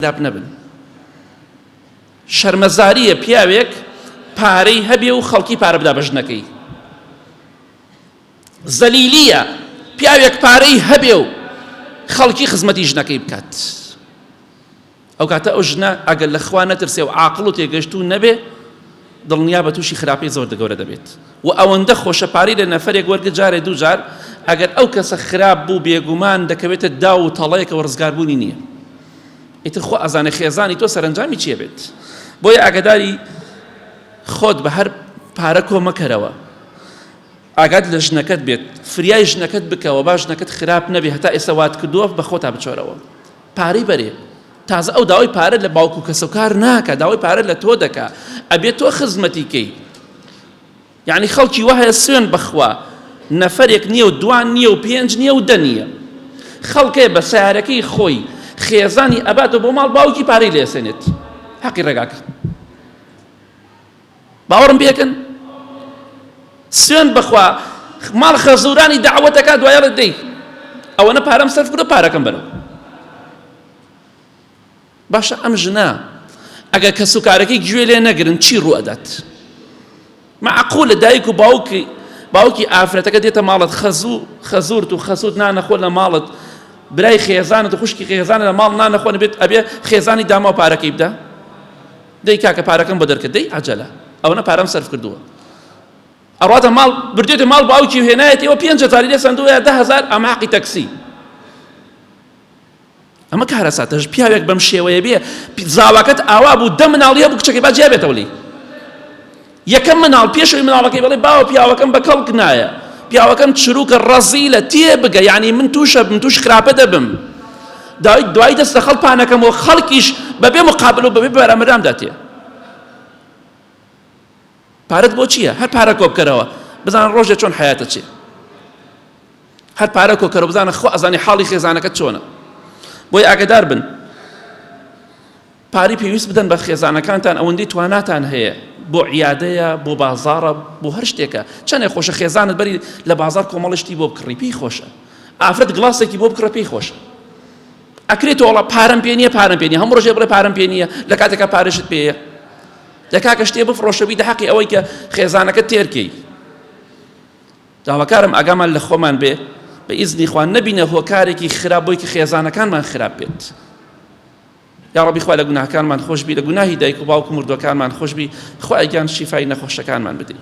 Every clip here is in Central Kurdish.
خراپ نەبن. شەرمەزارییە پیاوێک پارەی هەبێ و خەڵکی پارە بدا بە ژنەکەی. زەلیلیە پیاوێک پارەی هەبێ و خەڵکی خزمەتی ژنەکەی بکات. ئەو کاتە ئەو ژنە ئەگەر لە خوا نەترسێ و عاقڵ و تێگەشتوو نەبێ دڵنیا بە تووشی خراپەی زۆر گەورە دەبێت و ئەوەندە خۆشە پارەی لە نەفەرێک وەرگرت جارێ دوو جار ئەگەر ئەو کەسە خراپ بوو بێگومان دەکەوێتە داو و تەڵەیەکەوە ڕزگاربوونی نییە ئیتر خوا ئەزانێ خێزانی تۆ سەرەنجامی چیە بێت بۆیە ئاگداری خۆت بە هەر پارە کۆ مەکەرەوە ئاگات لە ژنەکەت بێت فریای ژنەکەت بکەوە با ژنەکەت خراپ نەبێ هەتا ئێستا وات کردووە بە خۆتا بچۆرەوە پارەی بەرێ تازە ئەو داوای پارە لە باوک و کەسوکار ناکا داوای پارە لە تۆ دەکا ئەبێ تۆ خزمەتی کەی یعنی خەڵکی وا هەیە سوێن بەخوا نەفەرێک نییە و دوان نییە و پێنج نییە و دە نییە خەڵکێ بە سیارەکەی خۆی خێزانی ئەباتەوە بۆ ماڵ باوکی پارەی لێسێنێت حەقی ڕێگاکە باوەڕم پێکەن سوێن بەخوا ماڵ خەزورانی داوەتەکە دوایەڵێت دەی ئەوەنە پارەم سەرف کردو پارەکەم بەرەوە باشە ئەم ژنە ئەگەر کەس و کارەکەی گوێ لێ نەگرن چی ڕوو ئەدات معقولە دایک و باوکی باوکی ئافرەتەکە دێتە ماڵت خەزوو خەزورت و خەسوت نانەخۆ لە ماڵت برای خێزانت و خوشکی خێزانە لە ماڵ نانەخۆن بێت ئەبێ خێزانی داما و پارەکەی بدە دەی کاکە پارەکەم بۆ دەرکە دەی عجلە ئەوەنە پارەم سەرف کردووە ئەڕاتە ماڵ بردێتە ماڵ باوکی و هێنایەتەوە 5000 لێ سەندووە یا 10000 ئەمە حەقی تەکسی ئەمە کارەساتەش پیاوێک بەم شێوەیە بێ زاواکەت ئاوا بوو دە مناڵی هەبوو کچەکەی با جیا بێتەوە لێی یەکەم مناڵ پێشەوەی مناڵەکەی بڵێ باوە پیاوەکەم بە کەڵک نایە پیاوەکەم چروکە ڕەزیلە تێ بگە یعنی من تووشە بم تووش خراپە دەبم دوای دوای دەست لە خەڵ پانەکەم و خەڵکیش بەبێ مقابل و بەبێ بەرامبەرام داتێ پارەت بۆ چییە هەر پارە کۆ بکەرەوە بزانە ڕۆژێ چۆن حیاتە چێ هەر پارە کۆکەرەوە بزانە خۆ ئەزانی حاڵی خێزانەکەت چۆنە بۆی ئاگدار بن پارەی پێویست بدەن بە خێزانەکانتان ئەوەندەی تواناتان هەیە بۆ عیادەیە بۆ بازاڕە بۆ هەر شتێکە چەندێک خۆشە خێزانت بەری لە بازار کۆمەڵی شتی بۆ بکڕی پێی خۆشە ئافرەت گڵاسێکی بۆ بکڕە پێی خۆشە ئەکرێت تۆڵە پارەم پێ نییە پارەم پێ نییە هەموو ڕۆژێ بڵێ پارەم پێ نییە لە کاتێکا پارەشت پێیە لە کاکە شتێ بفرۆشە بیدە حەقی ئەوەی کە خێزانەکە تێرکەی داواکارم ئاگامان لە خۆمان بێ بە ئیزنی خوا نەبینە هۆکارێکی خراپ بۆی کە خێزانەکانمان خراپ بێت یاڕەبی خوا لە گوناهەکانمان خۆشبی لە گوناهی دایک و باوک و مردوەکانمان خۆشبی خوایە گیان شیفای نەخۆشەکانمان بدەی.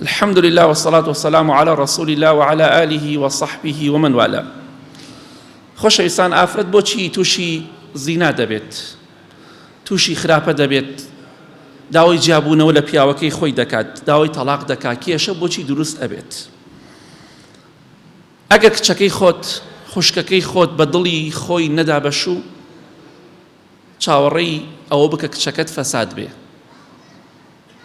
الحمد لله والصلاة والسلام على رسول الله وعلى آله وصحبه ومن والاه خۆشەویستان ئافرەت بۆچی تووشی زینا دەبێت تووشی خراپە دەبێت داوای جیابوونەوە لە پیاوەکەی خۆی دەکات داوای تەلاق دەکات کێشە بۆچی دروست ئەبێت ئەگەر کچەکەی خۆت خوشکەکەی خۆت بە دڵی خۆی نەدا بە شوو چاوەڕێی ئەوە بکە کچەکەت فەساد بێ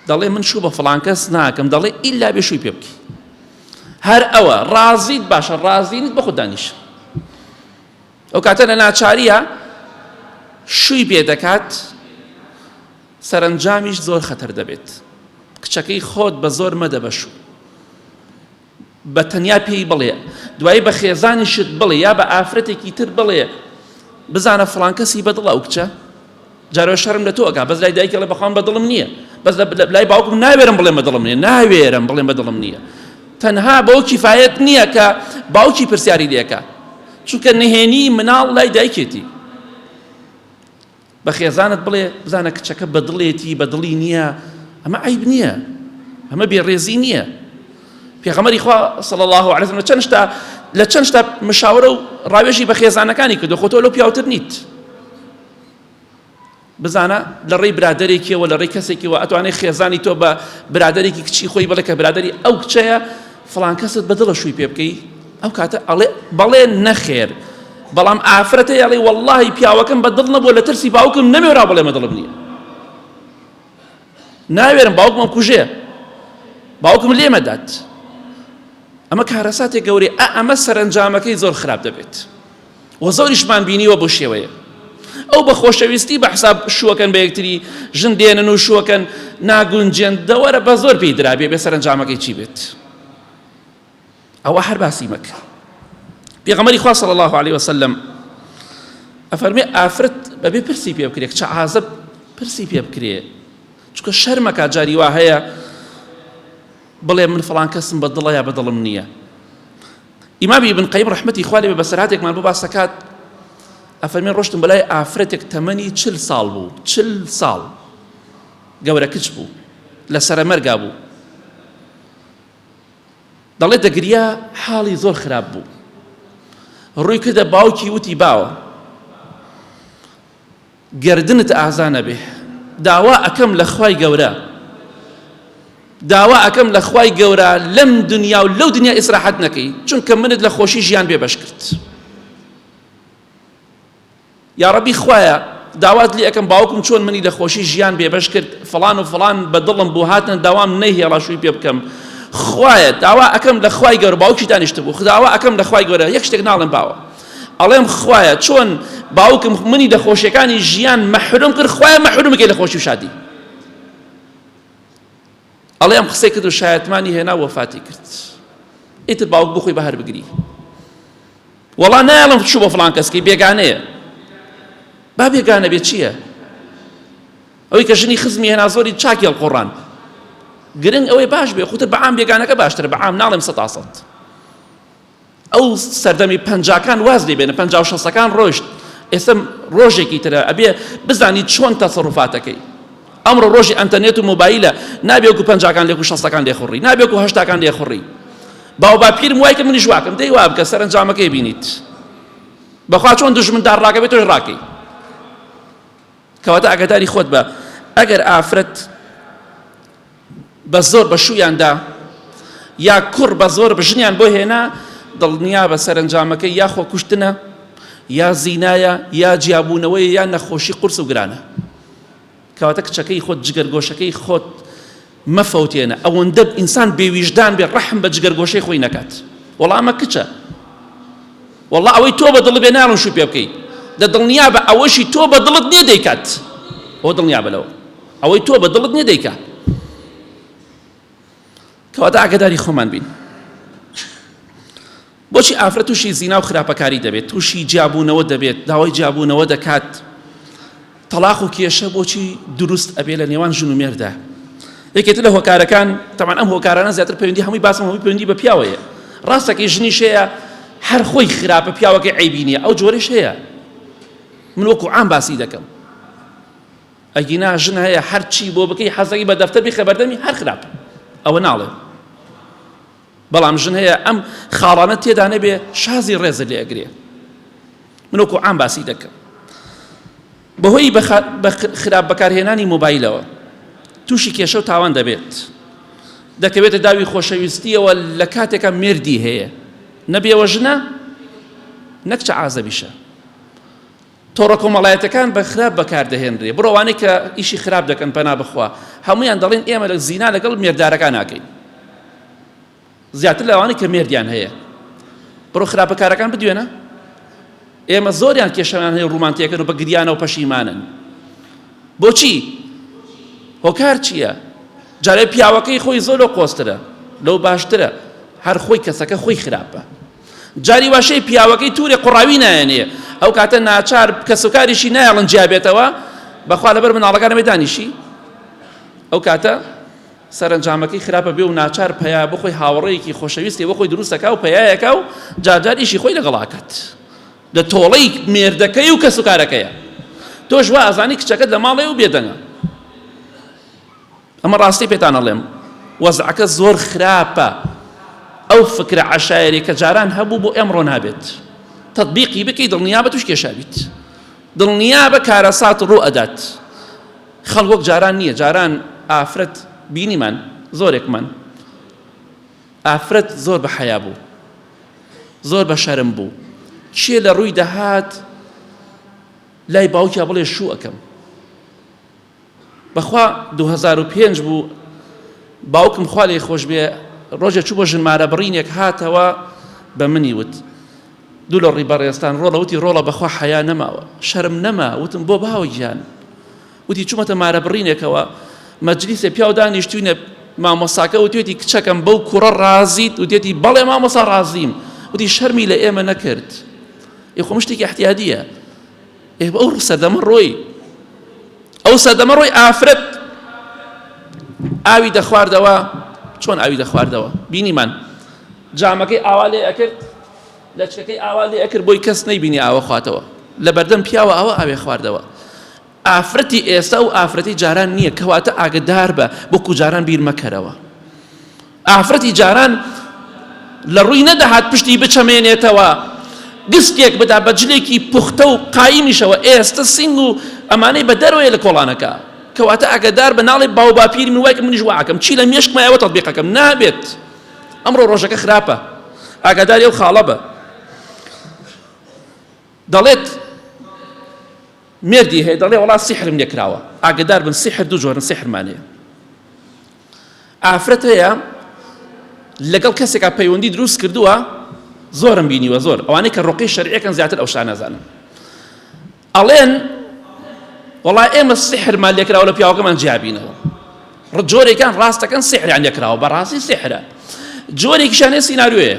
دەڵێ من شوو بە فڵان کەس ناکەم دەڵێ ئیلا بێ شووی پێ بکەی هەر ئەوە ڕازیت باشە ڕازی نیت بە خۆت دانیش ئەو کاتە لە ناچاریە شووی پێ دەکات سەرەنجامیش زۆر خەتەر دەبێت کچەکەی خۆت بە زۆر مەدە بە شوو بە تەنیا پێی بڵێ دوایی بە خێزانیشت بڵێ یا بە ئافرەتێکی تر بڵێ بزانە فڵان کەسی بەدڵە ئەو کچە جارەوە شەرم لە تۆ ئەکا بەس لای دایکی ئەڵێ بەخوام بەدڵم نییە بەس لای باوکم ناوێرم بڵێم بەدڵم نییە ناوێرم بڵێم بەدڵم نییە تەنها بەو کیفایەت نییە کە باوکی پرسیاری لێکا چونکە نهێنی مناڵ لای دایکێتی بە خێزانت بڵێ بزانە کچەکە بە دڵێتی بە دڵی نییە ئەمە عیب نییە ئەمە بێڕێزی نییە پێغەمبەری خوا صلی الله علیه وسلم چەند شتا لە چەند شتا مشاورە و ڕاوێژی بە خێزانەکانی کردو خۆ تۆ لەو پیاوتر نیت بزانە لە ڕێی برادێکیەوە لە ڕێی کەسێکیەوە ئەتوانێت خێزانی تۆ بە برادێکی کچی خۆی بڵێ کە برادری ئەو کچەیە فڵان کەست بەدڵە شووی پێ بکەی ئەو کاتە ئەڵێ بەڵێ نەخێر بەڵام ئافرەتە ئەڵێ وەڵڵاهی پیاوەکەم بە دڵ نەبووە لە ترسی باوکم نەمێرا بڵێ مە دڵم نییە ناوێرم باوکم کوژێ باوکم لێمەدات ئەمە کارەساتێک گەورەی ئە ئەمە سەرەنجامەکەی زۆر خراپ دەبێت و زۆریشمان بینیوە بۆ شێوەیە ئەو بە خۆشەویستی بە حساب شووەکەن بە یەکتری ژن دێنن و شووەکەن ناگونجێن دەوەرە بە زۆر پێی درابێ بێ سەرەنجامەکەی چی بێت. ئەوە هەر باسی مەکە. پێغەمبەری خوا صلی الله علیه وسلم ئەفەرمێ ئافرەت بەبێ پرسی پێ بکرێ، کچە عازب پرسی پێ بکرێ، چونکە شەرمەکە جاری وا هەیە بڵێ من فڵان کەسم بە دڵە یا بە دڵم نییە. ئیمامی ئیبن قەیم ڕەحمەتی خوا لێ بەسەرهاتێکمان بۆ باسەکات ئەفەرمێ ڕۆشتم بەلای ئافرەتێک تەمەنی 40 ساڵ بوو، 40 ساڵ گەورە کچ بوو، لە سەرەمەرگا بوو. دەڵێ دەگریا حاڵی زۆر خراپ بوو ڕووی کردە باوکی وتی باوە گردنت ئازا نەبێ داوا ئەکەم لە خوای گەورە داوا ئەکەم لە خوای گەورە لەم دنیا و لەو دنیا ئیسراحەت نەکەی چونکە منت لە خۆشی ژیان بێ بەش کرد. یاڕەبی خوایە داوات لێ ئەکەم باوکم چۆن منی لە خۆشی ژیان بێبەش کرد فڵان و فڵان بە دڵم بوو هاتنە داوام نەیهێڵا شووی پێ بکەم خوایە داوا ئەکەم لە خوای گەورە باوکی دانیشتبوو داوا ئەکەم لە خوای گەورە یەک شتێک ناڵێم باوە ئەڵێم خوایە چۆن باوکم منی لە خۆشیەکانی ژیان مەحروم کرد خوایە مەحروم کەی لە خۆشی و شادی ئەڵێ ئەم قسەی کرد و شایەتمانی هێنا وەفاتی کرد ئیتر باوک بخۆی بە هەر بگری وەڵا نایەڵم چوو بۆ فڵان کەس کەی بێگانەیە با بێگانە بێ چییە ئەوەی کە ژنی خزمی هێنا زۆری چاکی هەڵقۆڕان گرنگ ئەوەی باش بێ خوتر بەعام بێگانەکە باشترە بەعام ناڵێم سەتا سەد ئەو سەردەمی پەنجاکان واز لێ بێنە پەنجا و شەستەکان ڕۆشت ئێستا ڕۆژێکی ترە ئەبێ بزانی چۆن تەسەروفاتەکەی ئەمڕۆ ڕۆژی ئەنتەرنێت و مۆبایلە نابێ وەکو پەنجاکان لێک و شەستەکان لێخوڕی نابێ وەکو هەشتاکان لێخوڕی باو باپیرم وای کرد منیش واکەم دەی وا بکە سەرەنجامەکەی بینیت بەخوا چۆن دوژمندار ڕاکەبێت تۆش ڕاکەی کەواتە ئاگاداری خۆت بە ئەگەر ئافرەت بە زۆر بە شوویاندا یا کوڕ بە زۆر ژنیان بۆ هێنا دڵنیا بە سەرەنجامەکەی یا خۆکوشتنە یا زینایە یا جیابوونەوەی یا نەخۆشی قورس و گرانە کەواتە کچەکەی خۆت جگەرگۆشەکەی خۆت مەفەوتێنە ئەوەندە ئینسان بێویژدان بێ ڕەحم بە جگەرگۆشەی خۆی نەکات وەڵا ئەمە کچە وەڵا ئەوەی تۆ بە دڵ بێ ناڵم شوو پێ بکەیت دە دڵنیا بە ئەوەشی تۆ بە دڵت نییە دەیکات ئەوە دڵنیا بە لەوە ئەوەی تۆ بە دڵت نییە دەیکات کەواتە ئاگداری خۆمان بین بۆچی ئافرەت تووشی زینا و خراپەکاری دەبێت، تووشی جیابوونەوە دەبێت، داوای جیابوونەوە دەکات، تەڵاق و کێشە بۆچی دروست ئەبێ لە نێوان ژن و مێردا؟ یەکێتر لە هۆکارەکان، تەمان ئەم هۆکارانە زیاتر پەیوەندی هەمووی باسم هەمووی پەیوەندی بە پیاوەیە. ڕاستەکەی ژنیش هەیە هەر خۆی خراپە پیاوەکەی عەیبی نییە، ئەو جۆرەش هەیە. من وەکو عام باسی دەکەم. ئەگینا ژن هەیە هەرچی بۆ بکەی حەزەکەی بە دەفتەر بیخە بەردەمی هەر خراپە. ئەوە ناڵێم. بەڵام ژن هەیە ئەم خاڵانە تێدا نەبێ شازی ڕێزت لێ ئەگرێ من وەکو عام باسی دەکەم بەهۆی بە خراپ بەکارهێنانی مۆبایلەوە تووشی کێشە و تاوان دەبێت دەکەوێتە داوی خۆشەویستیەوە لە کاتێکا مێردی هەیە نەبێوە ژنە نەکچە عازەبیشە تۆڕە کۆمەڵایەتەکان بە خراپ بەکار دەهێنرێ بڕۆ ئەوانەی کە ئیشی خراپ دەکەن پەنا بەخوا هەموویان دەڵێن ئێمە لە زینا لەگەڵ مێردارەکان ناکەین زیاتر لەوانەی کە مێردیان هەیە بڕۆ خراپەکارەکان بدوێنە ئێمە زۆریان کێشەیان هەیە ڕوومان تێکەن و بە گریانە و پەشیمانن بۆچی هۆکار چییە جارێ پیاوەکەی خۆی زۆر لەو قۆسترە لەو باشترە هەر خۆی کەسەکە خۆی خراپە جاری واشەی پیاوەکەی تورێ قوڕاوی نایەنێ ئەو کاتە ناچار کەسوکاریشی نایەڵن جیا بێتەوە بەخوا لەبەر مناڵەکان ئەبێ دانیشی ئەو کاتە سەرەنجامەکەی خراپە بێ و ناچار پیا بۆ خۆی هاوڕێیەکی خۆشەویستی بۆ خۆی دروستەکە و پیایەکە و جارجار ئیشی خۆی لەگەڵاکات لە تۆڵەی مێردەکەی و کەسوکارەکەیە تۆش وا ئەزانی کچەکەت لە ماڵێ و بێدەنگە ئەمە ڕاستی پێتان ئەڵێم وەزعەکە زۆر خراپە ئەو فکرە عەشایەری کە جاران هەبوو بۆ ئێمڕۆ نابێت تطبیقی بکەی دڵنیابە توش کێشابیت دڵنیابە کارەسات ڕوو ئەدات خەڵک وەک جاران نییە جاران ئافرەت بینیمان زۆرێکمان ئافرەت زۆر بە حەیا بوو زۆر بە شەرم بوو کێ لە ڕووی دەهات لای باوکیا بڵێ شوو ئەکەم بەخوا 2005 بوو باوکم خوا لێی خۆش بێ ڕۆژێ چوو بۆ ژنمارە بڕینێک هاتەوە بە منی وت دوو لە ڕی بەڕێزتان ڕۆڵە وتی ڕۆڵە بەخوا حەیا نەماوە شەرم نەما وتم بۆ باوە گیان وتی چوومەتە مارە بڕینێکەوە مەجلیسێ پیاو دانیشتوینە مامۆستاکە وتوێتی کچەکەم بەو کوڕە ڕازیت؟ وتێتی بەڵێ مامۆستا ڕازیم. وتی شەرمی لە ئێمە نەکرد. ئێ خۆ شتێکی احتیادیە. ئێ ئەو سەردەمە ڕۆی ئەو سەردەمە ڕۆی ئافرەت ئاوی دەخواردەوە چۆن ئاوی دەخواردەوە بینیمان جامەکەی ئاوا لێ ئەکرد لەچکەکەی ئاوا لێ ئەکرد بۆی کەس نەیبینی ئاوە خواتەوە لە بەردەم پیاوە ئاوە ئاوێ خواردەوە ئافرەتی ئێستا و ئافرەتی جاران نییە کەواتە ئاگدار بە وەکو جاران بیر مەکەرەوە ئافرەتی جاران لە ڕووی نەدەهات پشتی بچەمێنێتەوە گسکێک بدا بە جلێکی پوختە و قایمیشەوە ئێستە سینگ و ئەمانەی بە دەرەوەیە لە کۆڵانەکە کەواتە ئاگدار بە ناڵێ باو باپیری من وای کە منیش واکەم چی لە مێشکمایەوە تەطبیقەکەم نابێت ئەمڕۆ ڕۆژەکە خراپە ئاگاداری ئەو خاڵە بە دەڵێت مێردی هەیە دەڵێ وەڵا سیحرم لێ کراوە ئاگدار بن سیحر دوو جۆرن سیحرمان هەیە ئافرەت هەیە لەگەڵ کەسێکا پەیوەندی دروست کردووە زۆرم بینیوە زۆر ئەوانەی کە ڕۆقی شەرعەکەن زیاتر ئەو شتانە زانن ئەڵێن وەڵا ئێمە سیحرمان لێکراوە لە پیاوەکەمان جیابینەوە جۆرێکیان ڕاستەکەن سیحریان لێکراوە بەڕاستی سیحرە جۆرێکیشان هەیە سیناریۆیە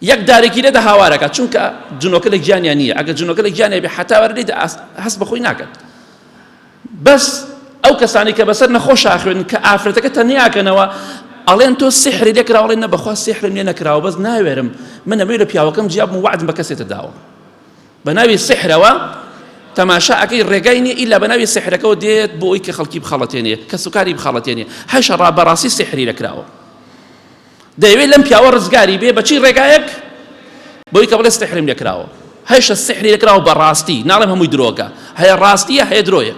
یەک دارێکی لێدە هاوارەکە چونکە جنۆکە لە گیانیان نییە ئەگەر جنۆکە لە گیانیا بێ حتا وەرە لێدە هەست بە خۆی ناکات بەس ئەو کەسانی کە بەسەر نەخۆش ئاخوێن کە ئافرەتەکە تەنیاکەنەوە ئەڵێن تۆ سیحری لێکراوە ئەڵێن نە بەخوا سیحرم لێ نەکراوە بەس ناوێرم من ئەمەوێ لە پیاوەکەم جیا بم وەعدم بە کەسێتە داوە بە ناوی سیحرەوە تەماشا ئەکەی ڕێگای نییە ئیلا بە ناوی سیحرەکەوە دێت بۆ ئەوی کە خەڵکی بخەڵەتێنێ کەسوکاری بخەڵەتێنێ هەشە ڕا بەڕاستی سیحری لەکراوە دەیەوێت لەم پیاوە ڕزگاری بێ بە چی ڕێگایەک؟ بۆی کە بڵێ سحرم لێکراوە. هەشە سحری لێکراوە بە ڕاستی، ناڵێم هەمووی درۆکە، هەیە ڕاستیە هەیە درۆیە،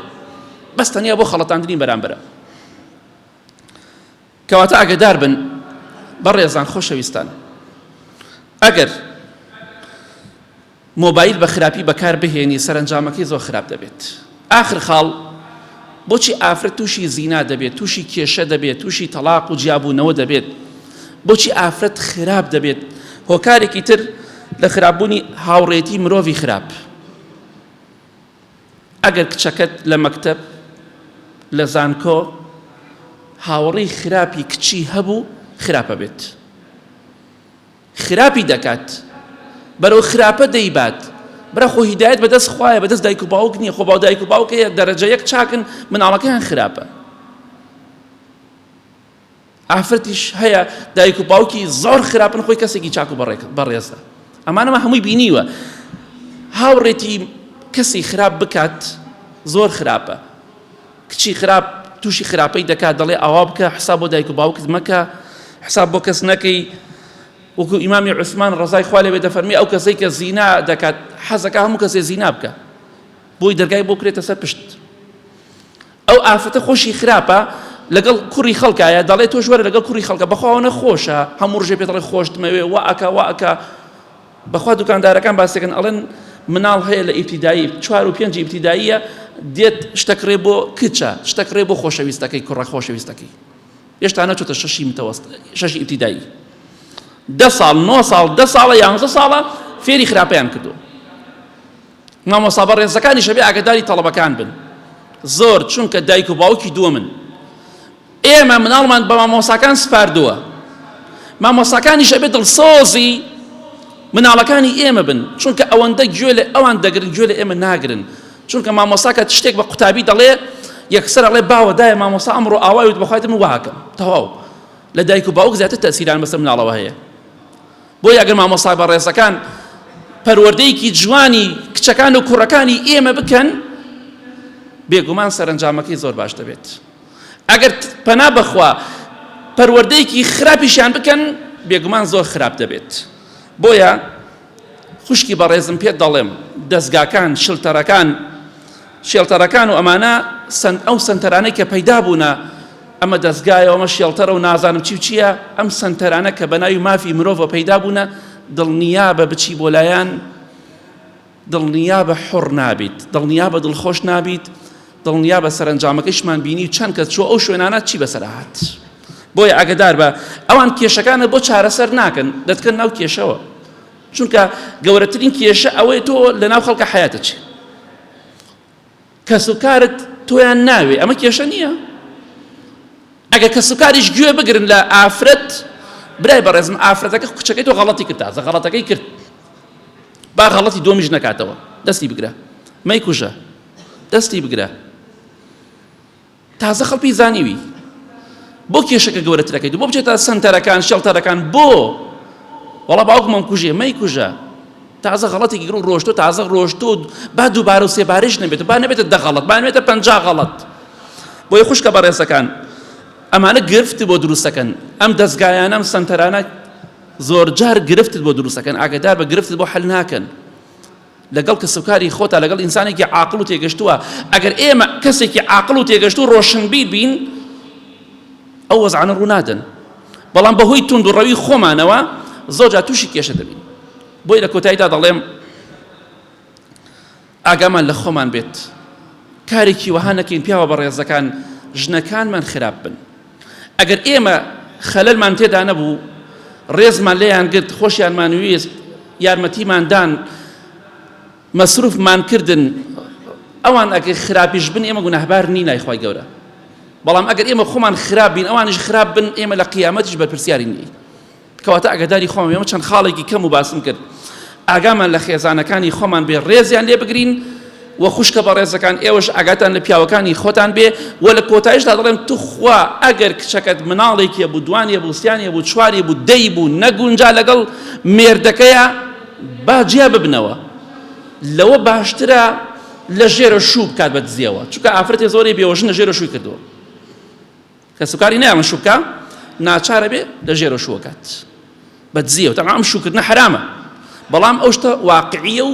بەس تەنیا بۆ خەڵەتاندنی بەرامبەرە. کەواتە ئاگدار بن بەڕێزان خۆشەویستان، ئەگەر مۆبایل بە خراپی بەکار بهێنی سەرەنجامەکەی زۆر خراپ دەبێت ئاخر خاڵ بۆچی ئافرەت تووشی زینا دەبێت تووشی کێشە دەبێت تووشی تەلاق و جیابوونەوە دەبێت بۆچی ئافرەت خراپ دەبێت هۆکارێکی تر لە خراپبوونی هاوڕێتی مرۆڤی خراپ ئەگەر کچەکەت لە مەکتەب لە زانکۆ هاوڕێی خراپی کچی هەبوو خراپە بێت خراپی دەکات بەرەو خراپە دەیبات برا خۆ هیدایەت بەدەست خوایە بەدەست دایک و باوک نییە خۆ باو دایک و باوک هەیە دەرەجە یەک چاکن مناڵەکەیان خراپە ئافرەتیش هەیە دایک و باوکی زۆر خراپن خۆی کەسێکی چاک و بەڕێزە ئەمانەمە هەمووی بینیوە هاوڕێتی کەسی خراپ بکات زۆر خراپە کچی خراپ تووشی خراپەی دەکات دەڵێ ئاوا بکە حساب بۆ دایک و باوکت مەکە حساب بۆ کەس نەکەی وەکو ئیمامی عوسمان ڕەزای خوا لێ بێ دەفەرمی ئەو کەسەی کە زینا دەکات حەزەکە هەموو کەسێ زینا بکە بۆی دەرگای بۆ کرێتە سەر پشت ئەو ئافرەتە خۆشی خراپە لەگەڵ کوڕی خەڵکایە دەڵێ تۆش وەرە لەگەڵ کوڕی خەڵکە بەخواوە نەخۆشە هەموو ڕژێ پێ دەڵێ خۆشتمەوێ وا ئەکا وا ئەکا بەخوا دوکاندارەکان باسەکەن ئەڵێن مناڵ هەیە لە ئیبتیدایی چوار و پێنج ئیبتیداییە دێت شتەکڕێ بۆ کچە شتەکڕێ بۆ خۆشەویستەکەی کوڕە خۆشەویستەکەی هێشتا نەچۆتە شەشی متەوەست شەشی ئیبتیدایی دە ساڵ نۆ ساڵ دە ساڵە یانزە ساڵە فێری خراپەیان کردو مامۆستا بەڕێزەکانیش ئەبێ ئاگاداری تەڵەبەکان بن زۆر چونکە دایک و باوکی دووەمن ئێمە مناڵمان بە مامۆساکان سپاردووە مامۆساکانیش ئەبێ دڵسۆزی مناڵەکانی ئێمە بن چونکە ئەوەندە گوێ لە ئەوان دەگرن گوێ لە ئێمە ناگرن چونکە مامۆساکە شتێک بە قوتابی دەڵێ یەکسەر ئەڵێ باوە دایە مامۆسا ئەمڕۆ ئاوای وت بەخوای من واکەم تەواو لە دایک و باوک زیاتر تەسیران بەسەر مناڵەوە هەیە بۆیە ئەگەر مامۆستا بەڕێزەکان پەروەردەیەکی جوانی کچەکان و کوڕەکانی ئێمە بکەن بێگومان سەرەنجامەکەی زۆر باش دەبێت ئەگەر پەنا بەخوا پەروەردەیەکی خراپیشیان بکەن بێگومان زۆر خراپ دەبێت بۆیە خوشکی بەڕێزم پێت دەڵێم دەستگاکان شلتەرەکان شێڵتەرەکان و ئەمانە ئەو سنتەرانەی کە پەیدا بوونە ئەمە دەستگایە ئەمە شێڵتەرە و نازانم چی و چییە ئەم سنتەرانە کە بە ناوی مافی مرۆڤە پەیدا بوونە دڵنیابە بچی بۆ لایەن دڵنیابە حوڕ نابیت دڵنیابە دڵخۆش نابیت دڵنیابە سەرەنجامەکەیشمان بینی و چەند کەس چوە ئەو شوێنانە چی بەسەر هات بۆیە ئاگدار بە ئەوان کێشەکانە بۆ چارەسەر ناکەن دەتکەن ناو کێشەوە چونکە گەورەترین کێشە ئەوەیە تۆ لە ناو خەڵکە حیاتە چی کەسوکارت تۆیان ناوێ ئەمە کێشە نییە؟ ئەگەر کەسوکاریش گوێ بگرن لە ئافرەت برای بەڕێزم ئافرەتەکە کچەکەی تۆ غەڵەتی کرد تازە غەڵەتەکەی کرد با غەڵەتی دووەمیش نەکاتەوە دەستی بگرە مەیکوژە دەستی بگرە تازە خەڵپی زانیوی بۆ کێشەکە گەورەترەکەیت بۆ بچێتە سنتەرەکان شێڵتەرەکان بۆ وەڵا باوکمم کوژێ مەیکوژە تازە غەڵەتێکی گرو ڕۆشتۆ تازە ڕۆشتۆ با دووبارە و سێبارەش نەبێت با نەبێتە دە غەڵەت با نەبێتە 50 غەڵەت بۆیە خوشکە بەڕێزەکان ئەمانە گرفت بۆ دروستەکەن ئەم دەستگایانە ئەم سنتەرانە زۆرجار گرفتت بۆ دروستەکەن ئاگدار بە گرفتت بۆ حل ناکەن لەگەڵ کەسوکاری خۆتا لەگەڵ ئینسانێکی عاقڵ و تێگەشتووە ئەگەر ئێمە کەسێکی عاقڵ و تێگەشتوو ڕۆشنبیر بین ئەو وەزعانە ڕوونادەن بەڵام بەهۆی توند و ڕەوی خۆمانەوە زۆر جار تووشی کێشە دەبین بۆی لە کۆتاییدا دەڵێم ئاگامان لە خۆمان بێت کارێکی وەها نەکەین پیاوە بەڕێزەکان ژنەکانمان خراپ بن ئەگەر ئێمە خەلەلمان تێدا نەبوو ڕێزمان لێیان گرت خۆشیانمان ویست یارمەتیمان دان مەسروفمان کردن ئەوان ئەگەر خراپیش بن ئێمە گوناهبار نین لای خوای گەورە بەڵام ئەگەر ئێمە خۆمان خراپ بین ئەوانیش خراپ بن ئێمە لە قیامەتیش بەرپرسیاری نین کەواتە ئاگاداری خۆمان ئێمە چەند خاڵێکی کەم و باسم کرد ئاگامان لە خێزانەکانی خۆمان بێ ڕێزیان لێ بگرین و خوشکە بەڕێزەکان ئێوەش ئاگاتان لە پیاوەکانی خۆتان بێ و لە کۆتایشدا دەڵێم توخوا ئەگەر کچەکەت مناڵێکی بوو دوانێ بوو سیانێ بوو چواری بوو دەی بوو نەگونجا لەگەڵ مێردەکەیە با جیا ببنەوە لەوە باشترە لە ژێرە شوو بکات بە دزیەوە چونکە ئافرەتێ زۆری بێوەژن لە ژێرە شووی کردووە کەسوکاری نایەڵن شوو بکا ناچارە بێ لە ژێرەوە شوو ئەکات بە دزیەوە تەبعەن ئەم شووکردنە حەرامە بەڵام ئەو شتە واقعیە و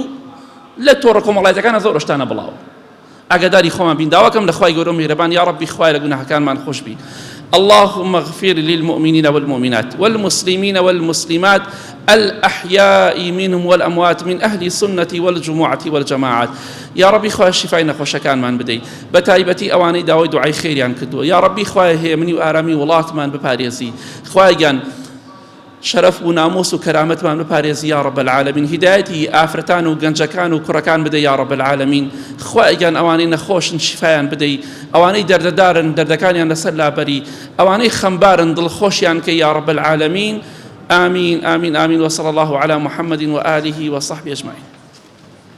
لە تۆڕە کۆمەڵایەتەکانە زۆر شتانە بڵاوە ئاگاداری خۆمان بین داواکەم لە خوای گەورە و میهرەبان یا ربی خوای لە گوناهەکانمان خۆش بی اللهم اغفر للمؤمنين والمؤمنات والمسلمين والمسلمات الأحياء منهم والأموات من أهل السنة والجمعة والجماعات یا ربی خوای شفای نەخۆشەکانمان بدەی بە تایبەتی ئەوانەی داوای دوعای خێریان کردووە یاڕەبی خوایە هێمنی و ئارامی وڵاتمان بپارێزی خوایە گیان شەرەف و نامۆس و کەرامەتمان بپارێزی یا رب العالمین هیدایەتی ئافرەتان و گەنجەکان و کوڕەکان بدە یا رب العالمین خوایە گیان ئەوانەی نەخۆشن شیفایان بدەی ئەوانەی دەردەدارن دەردەکانیان لەسەر لابەری ئەوانەی خەمبارن دڵخۆشیان کەی یا رب العالمین آمین آمین آمین وصلى الله على محمد وآله وصحبه أجمعين.